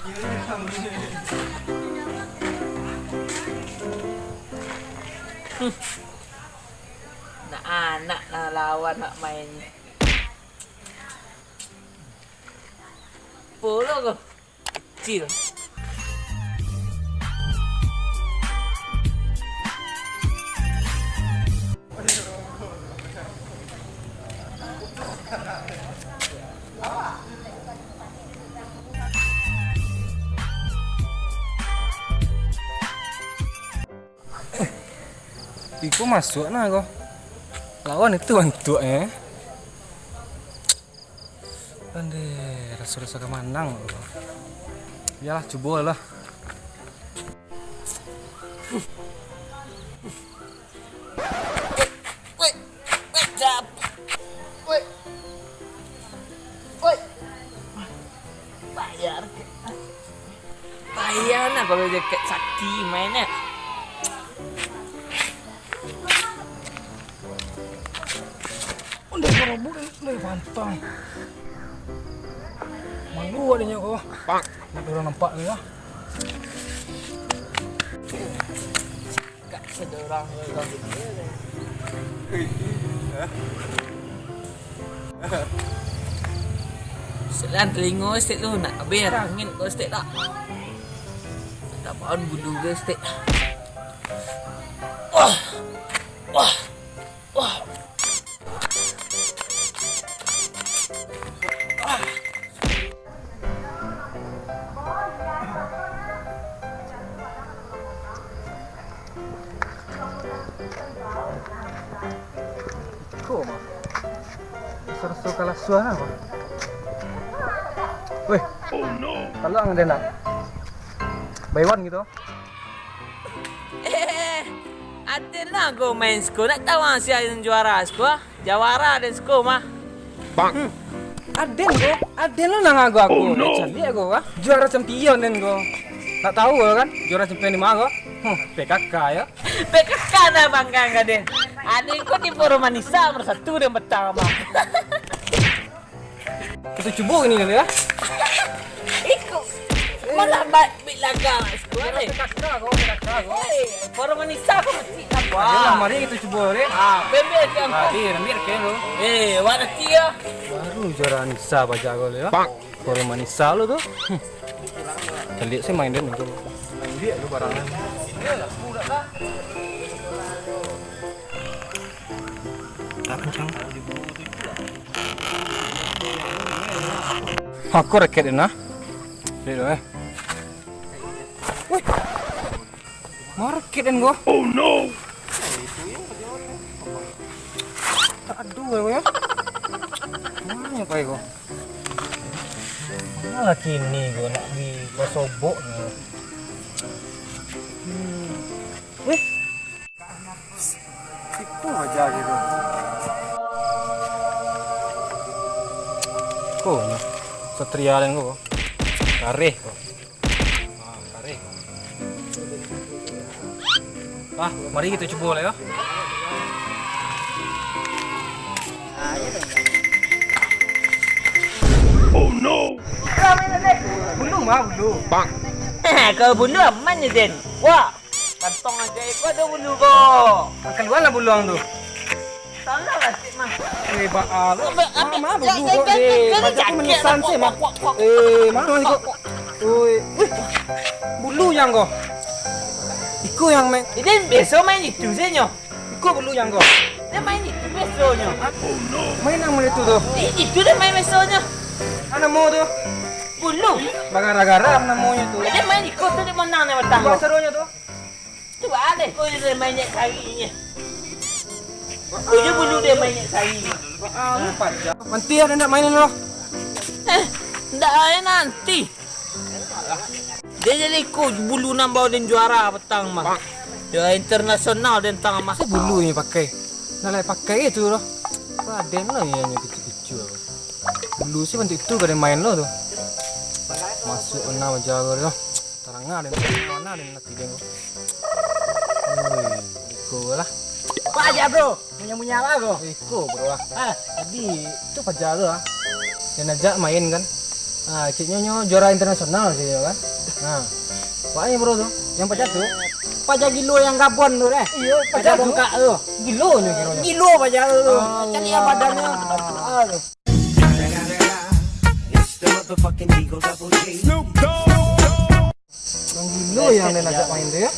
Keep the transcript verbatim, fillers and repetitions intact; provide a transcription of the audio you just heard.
Nak anak nak lawan nak main. Polo ko. Kecil. Iko masuak nah ko. Lawan itu bantuaknyo. Andeh, raso-raso ka manang. Iyolah, cubolah. Woi, woi, woi, jap. Woi. Woi. Bayar. Payah nah kalau jaket sakti main nah. Ondeh barobok, ondeh pantang. Malu adanya ko. Nak urang nampak ni lah. Gak sedorang. Setelan telingo stek tu nak habis angin kau stek tak? Tak baun bulu ke stek. Wah. Wah. Wah. Iko mah. Raso-raso ka lasuah nah, Bang. Weh. Kalau ang den nak. By one gitu. Eh, aden lah go main siko. Nak tahu ang sia yang juara siko? Jawara den siko mah. Hmm. Aden ko, aden lo nang ago aku. Caliak ko, ah. Juara champion den ko. Tak tahu lo kan? Juara champion di mana ko? Huh, P K K ya. P K K nah banggang ka den. Aden ko di Forum Manisa bersatu den petang mah. Kita cubo ini dulu ya. Iko. Malah baik bik laga lah siko ni. P K K ko, P K K ko. Hei, Forum Manisa ko mesti apa? Ayolah, mari kita cubo ni. Ah, pembel ke aku. Ah, di, ambil ke lu. Eh, awak nanti ya. Baru juara Manisa baja ko ya. Forum Manisa lo tu. Hmm. Caliak sih main den tu. Main dia tu barang. Tak kencang. Aku raket den nah. Lihat dulu eh. Wih. Market den gua. Oh no. Tak ada gua ya. Mana pai gua? Malah kini gua nak di pasobok ni. Hmm. Weh. Siku aja gitu. Ko ni. Satria den ko. Kareh ko. Ah, kareh. Ah, mari kita cubo lah ya. Oh no. Bulu mah bulu. Bang. Kalau bulu aman je den. Wah, kantong aja iko ada bulu ko. Keluar lah bulu ang tu. Tolonglah, Cik, mah. Eh, baa lo. Ambil, ambil. Mah, mah, bulu kok, deh. Pajak aku menyesal, Cik, mah. Eh, mah, iko. Oi, wih. Bulu yang ko. Iko yang main. Dia biasa main itu saja. Iko bulu yang ko. Dia main itu biasanya. Main yang mana itu tu? Eh, itu dia main biasanya. Apa namo tu? Bulu. Bagara-gara apa namonyo tu? Dia main iko tu, dia menang dia batang. Apa serunya tu? Tu aleh ko dia main nyak sari nyo. Ko je bulu dia main nyak sari. Ah, lu pajak. Nanti ada nak mainin lo. Eh, ndak ai nanti. Dia jadi ko bulu nambah den juara petang mah. Juara internasional den tang mah. Bulu ni pakai. Nak lai pakai itu lo. Paden lo yang kecil-kecil. Bulu sih bantuak itu kada main lo tu. Masuk kena aja lo. Tarangah den, tarangah den. Tiga ko. Wih, iko lah. Apa aja, Bro? Punya-punya apa, Bro? Iko, Bro, ah. Ah. Tadi tu paja tu, ah. Den ajak main kan. Ah, keceknyo nyo juara internasional sih yo kan. Nah. Banyak bro tu. Yang paja tu. Paja gilo yang Gabon tu deh. Iyo, paja bongkak tu. Gilo nyo kiro. Gilo paja tu. Cari yang badannyo. Ah, tu. Yang gilo yang den ajak main tu ya.